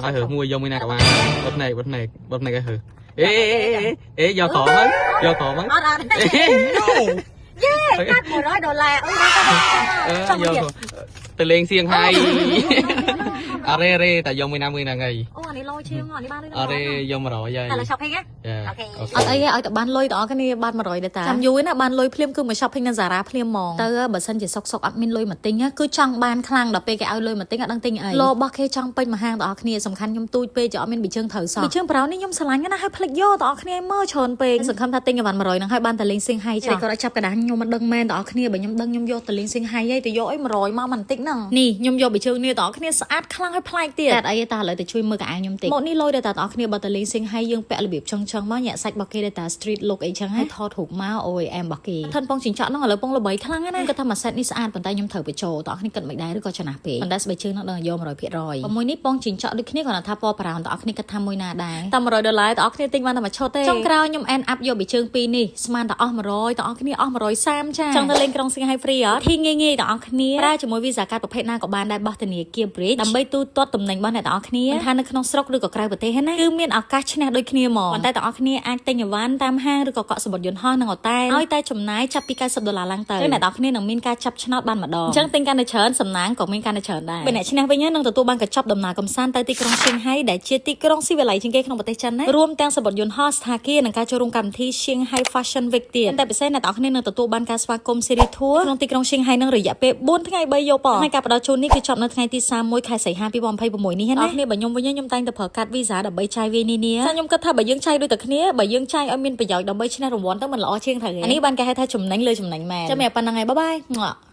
ឲ្យរើមួយយកមួយណាក៏បានបិទភ្នែកបិទភ្នែកបិទភ្នែកឲ្យរើអេអេអេយកក្រមហ្នឹងយកក្រមហ្នឹង អត់អត់យេកាត់100ដុល្លារអឺចង់ យក ទៀត ទៅលេងសៀងហៃអរេរេតែយកមួយណាមួយហ្នឹងហើយ អូអានេះលយជាងអានេះបាន អរេយក100ហើយ តែលើ shopping ណា okay អត់អីទេឲ្យតែបានលុយទាំងអស់គ្នាបាន100ដែរតាចាំយូរណាបានលុយភ្លាមគឺមក shopping នៅ Zara ភ្លាមហ្មងទៅបើសិនជាសុកសុកអត់មានលុយមកទិញគឺចង់បានខ្លាំងដល់ពេលគេឲ្យលុយមកទិញអត់ដឹងទិញអីលោរបស់គេចង់ពេញមួយហាងទាំងអស់គ្នាសំខាន់ខ្ញុំទូចពេកចអត់មានប៊ីជើងត្រូវសោះប៊ីជើងប្រោនេះខ្ញុំស្រឡាញ់ណាស់ហើយភ្លេចយកទាំងអស់គ្នាមើលច្រើនពេកសង្ឃឹមថាទិញអីវ៉ាន់100ហ្នឹងហើយបានតែលេងសៀងហៃចុះគាត់ឲ្យចាប់កណ្ដាលខ្ញុំមិនដឹងមែនទាំងអស់គ្នាបើខ្ញុំដឹងខ្ញុំយកទៅលេងសៀងហៃហីទៅយកអី100មកបន្តិចហ្នឹងនេះខ្ញុំយកប៊ីជើងនេះទាំងអស់គ្នាស្អាតខ្លាំងហើយប្លែកទៀតតែអីទេតាឥឡូវទៅជួយមើលកៅអៅខ្ញុំតិចមកនេះលុយដែរតាទាំងអស់គ្នាបើទៅលេងសៀងហៃយើងពាក់របៀបចង់ចង់មកញាក់សាច់របស់គេដែរតា street look អីចឹងហើយថតរូបមកអូយអែមរបស់គេថិនពងចិញ្ចក់ហ្នឹងឥឡូវពងល្បីខ្លាំងណាស់គាត់ថាមួយ set នេះស្អាតប៉ុន្តែខ្ញុំត្រូវបញ្ចូលទាំងអស់គ្នាគិតមិនដែរឬក៏ចំណាស់ពេកប៉ុន្តែស្បែកជើងហ្នឹងដឹងយក100%មួយនេះពងចិញ្ចក់ដូចគ្នាគាត់ថាពណ៌ brown ទាំងអស់គ្នាគិតថាមួយណាដែរតែ100ដុល្លារទាំងអស់គ្នាទិញបានតែមួយឈុតទេចុងក្រោយខ្ញុំ end up យកប៊ីជើងពីរនេះស្មានតែអស់100ទាំងអស់គ្នាអស់130ចាចង់ទៅលេងក្រុងសៀងហៃ free អត់ធីងាយងាយទាំងអស់គ្នាប្រើជាមួយ Visa card ប្រភេទណាក៏បានដែរបោះធនាគារ Bridge ដើម្បីទូទាត់ទំនិញរបស់អ្នកទាំងអស់គ្នាមិនថានៅក្នុងស្រុកឬក៏ក្រៅប្រទេសណាគឺមានឱកាសឈ្នះដូចគ្នាហ្មងប៉ុន្តែទាំងអស់គ្នាអាចទិញអីវ៉ាន់តាមហាងឬក៏កក់សំបុត្រយន្តហោះនិងអូតែលឲ្យតែចំណាយចាប់ពី90ដុល្លារឡើងទៅអ្នកទាំងអស់គ្នានឹងមានការចាប់ឆ្នោតបានម្ដងអញ្ចឹងទិញកាន់តែច្រើនសំណាងក៏មានកាន់តែច្រើនដែរពេលអ្នកឈ្នះវិញនឹងទទួលបានកញ្ចប់ដំណើរកម្សាន្តទៅទីក្រុងសៀងហៃដែលជាទីក្រុងស៊ីវិល័យជាងគេក្នុងប្រទេសចិនណារួមទាំងសំបុត្រយន្តហោះស្ថាគារនិងការចូលរួមកម្មវិធី Shanghai Fashion Week ទៀតតែពិសេសអ្នកទាំងអស់គ្នានឹងទទួលបានការស្វាគមន៍ City Tour ក្នុងទីក្រុងសៀងហៃនឹងរយៈពេល4ថ្ងៃ3យប់ហើយការផ្ដល់ជូននេះគឺចប់នៅថ្ងៃទី31ខែសីហា2026នេះណាអ្នកបើខ្ញុំវិញខ្ញុំតែងតែប្រើកាត Visa ដើម្បីចាយវាយនានាខ្ញុំគិតថាបើយើងចាយដូចតែគ្នាបើយើងចាយឲ្យមានប្រយោជន៍ដើម្បីឈ្នះរង្វាន់ទៅមិនល្អជាងត្រូវទេអានេះបានគេហៅថាចំណេញលើចំណេញមែនចាំតែប៉ុណ្្នឹងឯង bye bye.